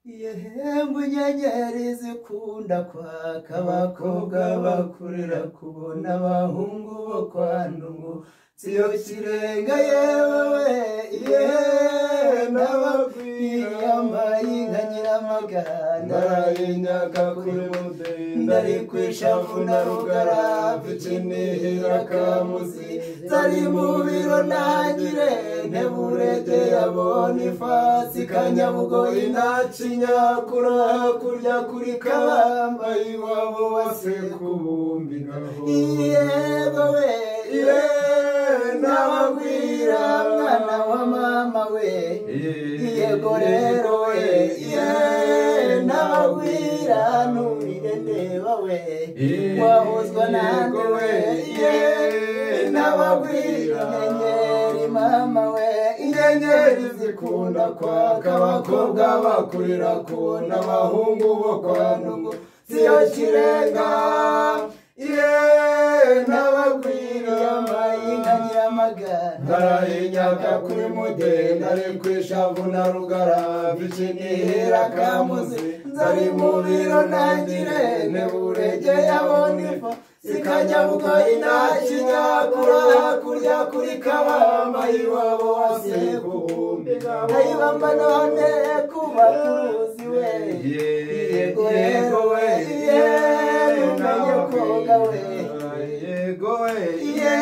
Yehembu inyenyeri zikunda kwaka abakobwa bakurira kubona abahungu bo kwa Ndungu siyo kirenga yewe ye nababwira yambaye inka nyiramaganda Narayinyaka kuri Mudenda ndari kwishavu na Rugara mfikinihira Kamuzi zari mu biro ntagire nteburege yabona ifasi Kanyabugoyi Inacinyakura hakurya kuri Kabamba iwabo wa Sekubumbi naho yego we ye nababwira mwana wa mama we yego rero we ye nababwira nturire ndeba we wahuzwa nande we ye nababwira inyenyeri mama we Inyenyeri zikunda kwaka abakobwa bakurira kubona abahungu bo kwa Ndungu siyo kirenga ye nababwira yambaye inka nyiramagana Narayinyaka kuri Mudenda ari kwishavu na Rugara mfikinihira Kamuzi nzari mu biro ntangire nteburege yabona ifa Sikanyabugoyi nakinyakura hakurya kuri Kabamba iwabo wa Sekubumbi Kayibamba none kuba kuruzi we yego rero we ye umenye koga we yego we ye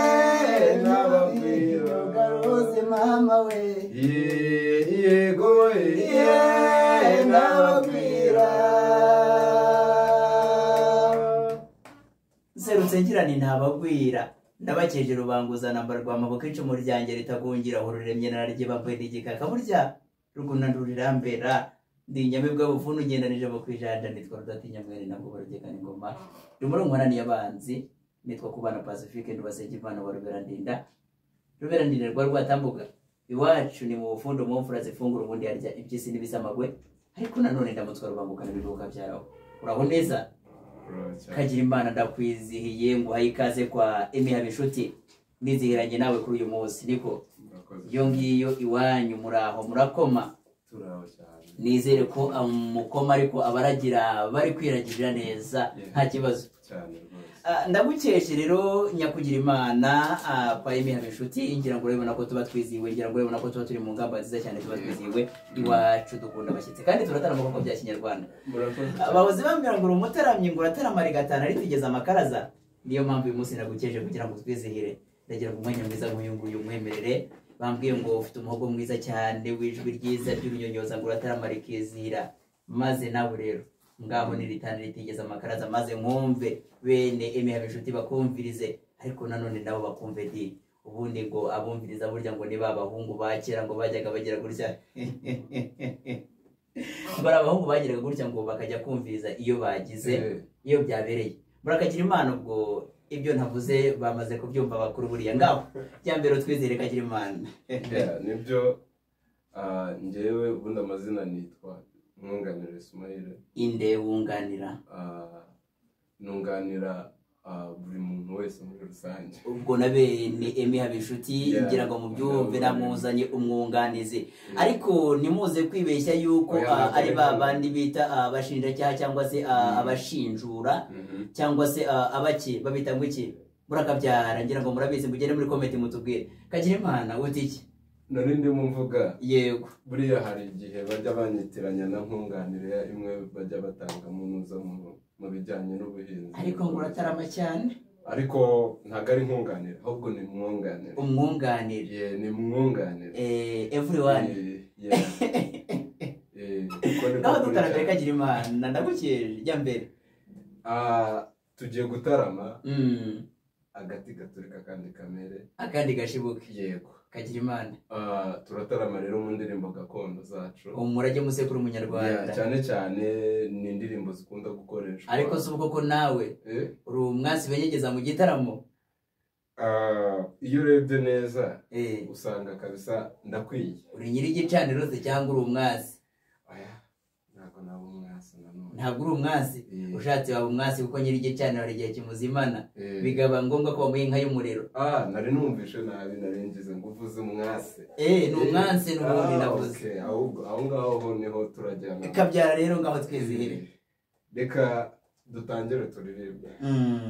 nababwira garuzi mama we yego we ye nababwira nserutse ngira nti ntabagwira ndabakeje rubanguza nambara rwa maboko icumu ryanjye ritagungira ururemye nararye n'igikaka burya ruguna rurirambera ndi inyamibwa bufunu ngendanije bo kwijanja nitwa Rudatinya mwene nabwo barugekana ingoma rumuri nkoraniye abanzi nitwa Kubana Pacifique ndubasenge Imana wa Ruberandinda Ruberandinda rwa rwatambuga iwacu ni mu bufundo mu mfura zifungura ubundi harya iby'isi n'ibisamagwe ariko nanone ndamutswa rubangukana ibiruhuka byaraho uraho neza Kagira Imana ndakwizihiye nguhaye ikaze kwa Emmy Habinshuti nizihiranye nawe kuri uyu munsi niko iyo ngiyo iwanyu muraho murakoma turaho cyane nizere ko mukoma ariko abaragira bari kwiragirira neza nta kibazo cyane rwose. Ndagukeshe rero nyakugira Imana kwa Emmy Habinshuti ngira ngo urabibona ko tuba twizihiwe ngira ngo urabibona ko tuba turi mu ngamba nziza cyane tuba twizihiwe iwacu dukunda abashyitsi kandi turatarama koko bya kinyarwanda. Murakoze cyane. Abahozi bambwira ngo uri umutaramyi ngo uratarama rigatana ritigeze amakaraza niyo mpamvu uyu munsi nagukeje kugira ngo twizihire ndagira ngo umwanya mwiza nk'uyu nguyu umwemerere bambwiye ngo ufite umuhogo mwiza cyane w'ijwi ryiza ry'urunyonyoza ngo uratarama rikizihira maze nawe rero ngaho niritana ritigeze amakaraza maze nkumve bene Emmy Habinshuti bakumvirize ariko nanone nabo bakumve di ubundi ngo abumviriza burya ngo ni ba bahungu ba kera ngo bajyaga bagira gutya ngo ari abahungu bagiraga gutya ngo bakajya kumviriza iyo bagize iyo byabereye murakagira Imana ubwo ibyo ntavuze bamaze kubyumva bakuru buriya ngaho bya mbere twizere Kagira Imana. Nibyo njyewe ubundi amazina nitwa Mwunganira Ismail. Inde wunganira? Nunganira buri muntu wese muri rusange. Ubwo na bene Emmy Habinshuti ngira ngo mubyumve namuzanye umwunganizi ariko ntimuze kwibeshya yuko ari ba bandi bita abashinjacyaha cyangwa se abashinjura cyangwa se abaki babita ngo iki murakabyara ngira ngo murabizi mugende muri comment mutubwire. Kagira Imana uti iki? Nari ndimo mvuga yego buriya hari igihe bajya banyitiranya na nkunganire imwe bajya batanga munuza mu bijyanye n'ubuhinzi ariko ngo uratarama cyane ariko ntabwo ari nkunganire ahubwo ni mwunganire umwunganire ye ni mwunganire everyone ngaho dutaramye Kagira Imana ndagukeje jya mbere. Tugiye gutarama agati gaturika kandi kamere akandi gashibuke yego Kagira Imana. Turatarama rero mu ndirimbo gakondo zacu umurage musekuru umunyarwanda cyane cyane ni indirimbo zikunda gukoreshwa ariko si ubwo ko nawe uri umwasi benyegeza mu gitaramo iyo urebye neza usanga kabisa ndakwiye uri nyiri igicaniro se cyangwa uri umwasi? Oya ntabwo naba umwasi nanone. Ntabwo uri umwansi. Ushatse waba umwansi kuko nyiri igicaniro hari igihe kimuzimana, bikaba ngombwa ko bamuha inka y'umuriro. Nari numvishe nabi, nari ngize ngo uvuze umwase. Ni umwansi n'ubundi navuze. Ahubwo aho ngaho niho turajyana. Kabyara rero ngaho twizihire. Reka dutangire turirimbe.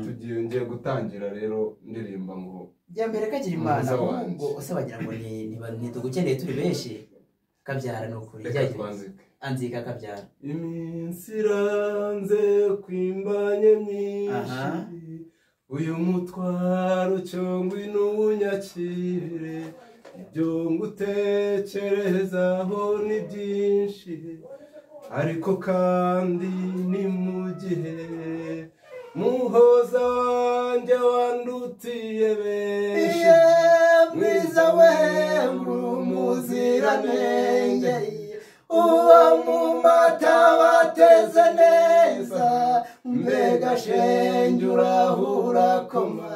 Tugiye ngiye gutangira rero ndirimba ngo jya mbere kagira Imana, ahubwo use bagira ngo ntitugukeneye turi benshi. Kabyara ni ukuri. Anzika kabyara. Iminsi iranze kwimbanye myinshi, uyu mutwaro cyangwa inunyakire, ibyo ngutekerezaho ni byinshi, ariko kandi ni mu gihe muhoza wanjye wandutiye benshi. Mwiza we umuziranenge, uwo mu mata bateze neza, mbega shenge urahura koma.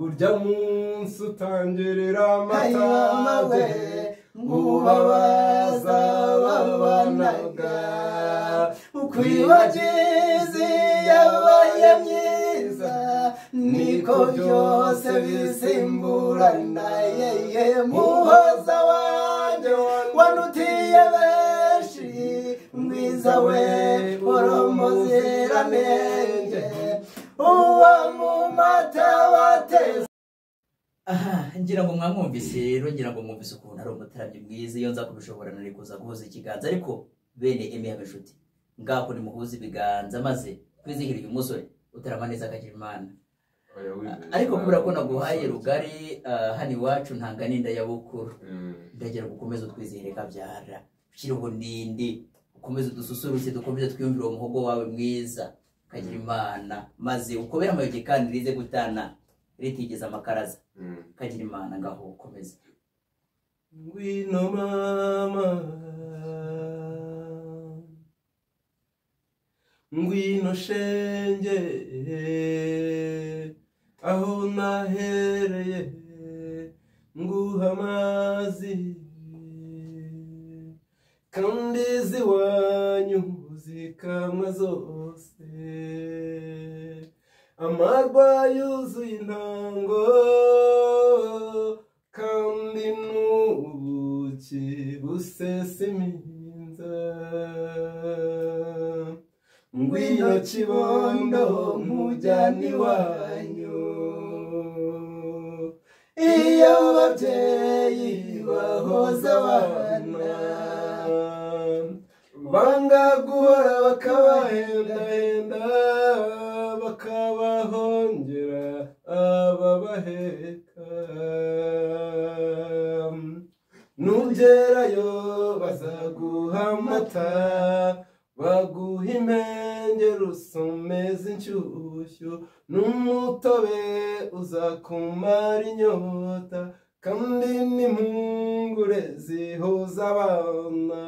Urya munsi utangirira amata, ubabaza babanaga, ukwibagiza yabaye myiza, niko byose bisimburana. Yeye muhoza wanjye wanutiye benshi, mwiza we uri umuziranenge, uwo mu mata bateze. Aha ngira ngo mwamwumvise rero, ngira ngo mwumvise ukuntu ari umutarabyi mwiza. Iyo nza kubishobora nari kuza guhuza ikiganza, ariko bene Emmy Habinshuti ngaho nimuhuze ibiganza maze twizihire uyu musore utarama neza akagira Imana. Ariko kubera ko naguhaye rugari hano iwacu ntanga n'inda ya bukuru, ndagira ngo ukomeze utwizihire kabyara, ushyireho n'indi, ukomeze udususurutse, dukomeze twiyumvire uwo muhogo wawe mwiza kagira Imana, maze ukobere amayogi kandi rize gutana ritigeze amakaraza. Kagira Imana, ngaho ukomeze. Ngwino mama, ngwino shenge, aho nahereye nguha amazi, kandi iziwanyu zikamwa zose, amarwa yuzuye intango, kandi n'ubuki busesa iminza. Ngwino kibondo nkujyana iwanyu, iyo ababyeyi bahoza abana, banga guhora bakabahendahenda, bakabahongera ababaheka. Nugerayo bazaguha amata, baguha impengeri usomeza inshyushyu, n'umutobe uzakumara inyota, kandi n'impungure zihuza abana.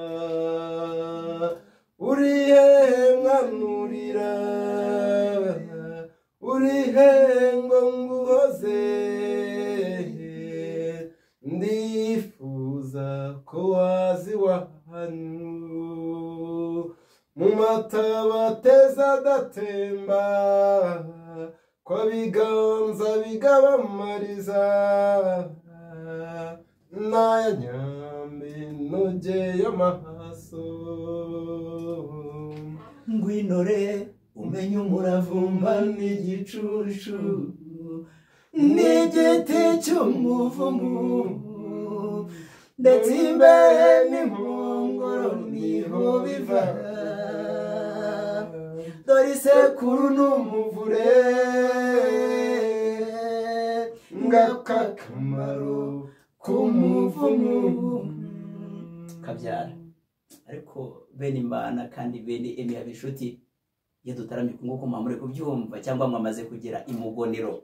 Uri hehe mwanurira, uri hehe ngo nguhoze, ndifuza ko waza iwanyu, mu mata bateza adatemba, kwa biganza bigabamariza, n'aya nyambi nogeye amaso. Ngwinore umenye umuravumba n'igicucu, n'igiti cy'umuvumu, ndetse imbehe n'inkongoro niho biva. Dore isekuru n'umuvure, ngaka akamaro k'umuvumu. Kabyara ariko bene Imana kandi bene Emmy Habinshuti, iyo dutaramye nk'uko mwamure kubyumva cyangwa mwamaze kugera imugonero.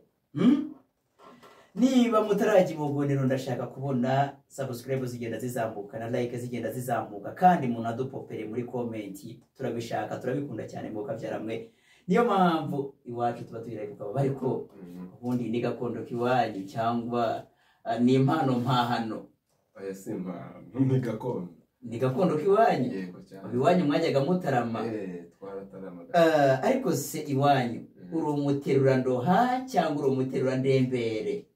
Niba mutarajya imugonero, ndashaka kubona subscribe zigenda zizamuka na like zigenda zizamuka, kandi munadupopere muri comment, turabishaka turabikunda cyane mu kabyara mwe. Niyo mpamvu iwacu tuba tuyiraye kukaba, ariko ubundi ni gakondo kiwanyu cyangwa ni impano mpahano? Oya, si impano, ni gakondo. Ni gakondo k'iwanyu. Yego cyane. Iwanyu mwajyaga mutarama? Twarataramaga. Ariko se iwanyu uri umuterurandoha cyangwa uri umuterurandembere?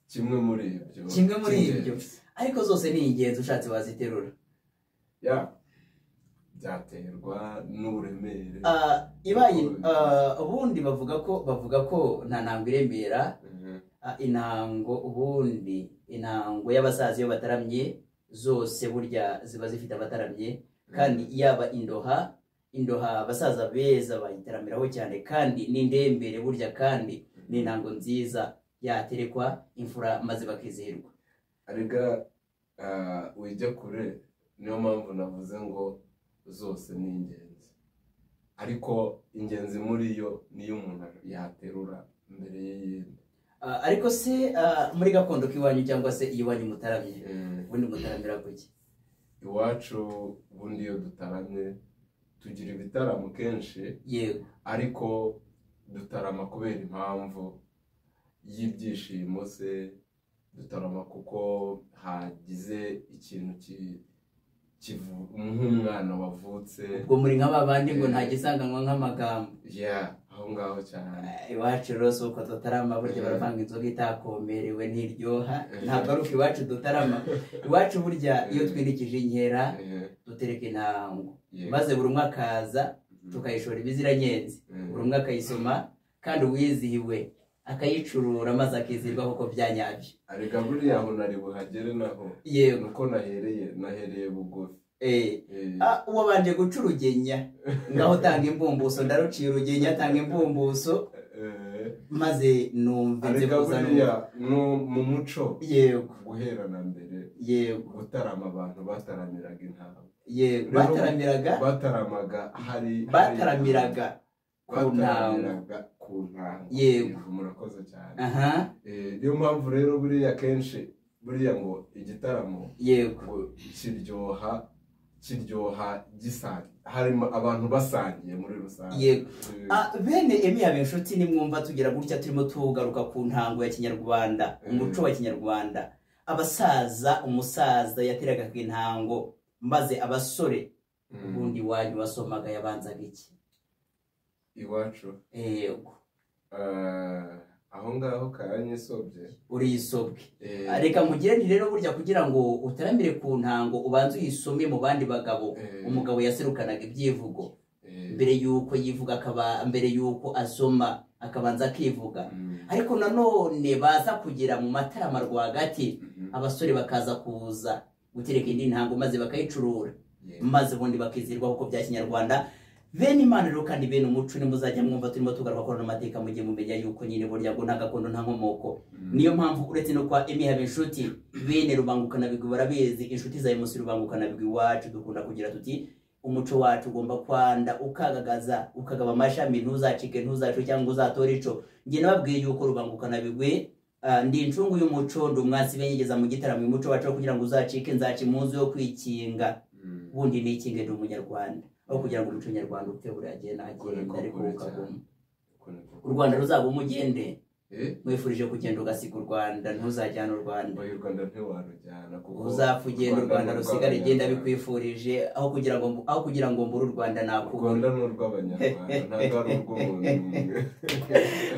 Kimwe muri ibyo. Kimwe muri ibyo. Ariko zose ni ingenzi, ushatse waziterura. Ya, byaterwa n'uburemere. Ibaye ubundi bavuga ko nta ntango iremera. Intango ubundi, intango y'abasaza iyo bataramye zose burya ziba zifite abataramye, kandi yaba indoha abasaza beza bayitaramiraho cyane, kandi n'indembere burya, kandi ni intango nziza yaterekwa imfura maze bakizihirwa. Arega ujya kure, niyo mpamvu navuze ngo zose ni ingenzi, ariko ingenzi muri yo niyo umuntu yaterura mbere y'iyindi. Ariko se muri gakondo k'iwanyu cyangwa se iwanyu mutaramye, ubundi mutaramira kuki? Iwacu ubundi iyo dutaramye tugira ibitaramo kenshi. Yego. Ariko dutarama kubera impamvu y'ibyishimo, se dutarama kuko hagize ikintu nk'umwana wavutse. Ubwo muri nk'aba bandi ngo nta gisanganwa nk'amagambo. Ya, aho ngaho cyane. Iwacu rero si uko dutarama, burya baravanga inzoga itakomerewe ntiryoha. Ntabwo ari uko iwacu dutarama. Iwacu burya iyo twirikije inkera dutereka intango, maze buri umwe akaza tukayishora ibiziranyenzi, buri umwe akayisoma, kandi uwizihiwe akayicurura maze akizirwa kuko byanyabyo. Arega buriya aho nari buhagere naho. Yego. Nuko nahereye bugufi. Uwabanje guca urugenya ngaho tanga imbumbuso, ndaruciye urugenya tanga imbumbuso, maze numva nze kuza. Buriya mu muco. Yego. Guhera na mbere. Yego. Gutarama abantu bataramiraga intango. Yego. Bataramaga hari bataramiraga ku ntango. Yego. Murakoze cyane. Niyo mpamvu rero buriya kenshi buriya ngo igitaramo yego kiryoha gisangiye, harimo abantu basangiye muri rusange. Yego. Bene Emmy Habinshuti, nimwumva tugira gutya turimo tugaruka ku ntango ya Kinyarwanda, umuco wa Kinyarwanda. Abasaza, umusaza yateraga ku intango, maze abasore ubundi iwanyu wasomaga yabanzaga iki? Iwacu? Yego. Aho ngaho karanyisobye. Uriyisobwe. Reka mugire nti rero burya kugira ngo utaramire ku ntango ubanze uyisome mu bandi bagabo. Umugabo yaserukanaga ibyivugo mbere yuko yivuga, akaba mbere yuko asoma akabanza akivuga. Ariko nanone baza kugera mu matarama rwagati, abasore bakaza kuza gutereka indi ntango maze bakayicurura, maze ubundi bakizirwa kuko bya Kinyarwanda. Bene Imana rero kandi bene umuco, nimuzajya mwumva turimo tugaruka kuri amateka mujye mumenya yuko nyine burya ngo nta gakondo nta nkomoko. Niyo mpamvu uretse no kwa Emmy Habinshuti, bene Rubangukana bigwi barabizi, inshuti za MC Rubangukana bigwi iwacu dukunda kugira tuti umuco wacu ugomba kwanda ukagagaza ukagaba amashami, ntuzacike ntuzacu cyangwa uzatore ico. Njye nababwiye yuko Rubangukana bigwi ndi incungu y'umuco, ndi umwasi benyegeza mu gitaramo umuco wacu kugira ngo uzacike, nzaca impuzu yo kwikinga, ubundi nikinge ndi umunyarwanda. Aho kugira ngo umuco nyarwanda upfe buragenda agenda, ariko ukaguma u Rwanda ruzaba umugende. Mwifurije kugenda ugasiga u Rwanda, ntuzajyana u Rwanda. U Rwanda ntiwarujyana kuko uzapfa ugenda u Rwanda rusigara igenda bikwifurije. Aho kugira ngo mbure u Rwanda nakubura. U Rwanda ni urw'abanyarwanda, ntabwo ari urw'umuntu umwe.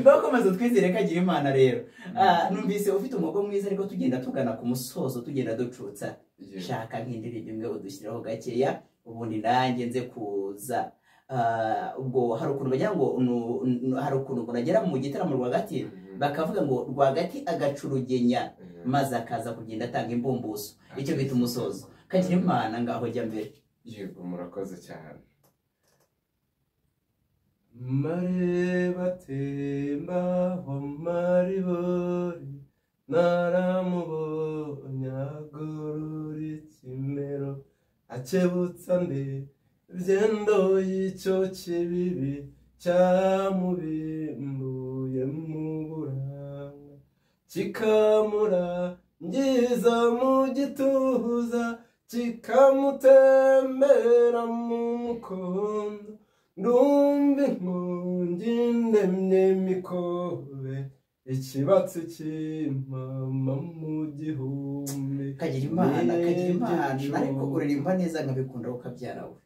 Bakomeza twizere ko agira Imana rero. Numvise ufite umugo mwiza, ariko tugenda tugana ku musozo, tugenda ducutsa. Shaka nk'indirimbo imwe udushyiraho gakeya, ubundi nanjye nze kuza. Ubwo hari ukuntu bagira ngo hari ukuntu bagera mu gitaramo rwagati bakavuga ngo rwagati agacurugenya, maze akaza kugenda atanga imbumbuso, icyo bita umusozo. Kagira Imana ngaho jya mbere. Yego, murakoze cyane. Mareba temba ho maribori, naramubonye agorora ikimero, akebutsa nde byendo y'icyo kibibi cyamubimbuye mu buranga, kikamurangiza mu gituza, kikamutembera mu mukondo. Ndumva inkongi ndemye imikobe Ikibatsi cy'impama mu gihumbi. Kagira Imana, kagira Imana. Ariko uririmba neza nkabikunda, ukabyara we.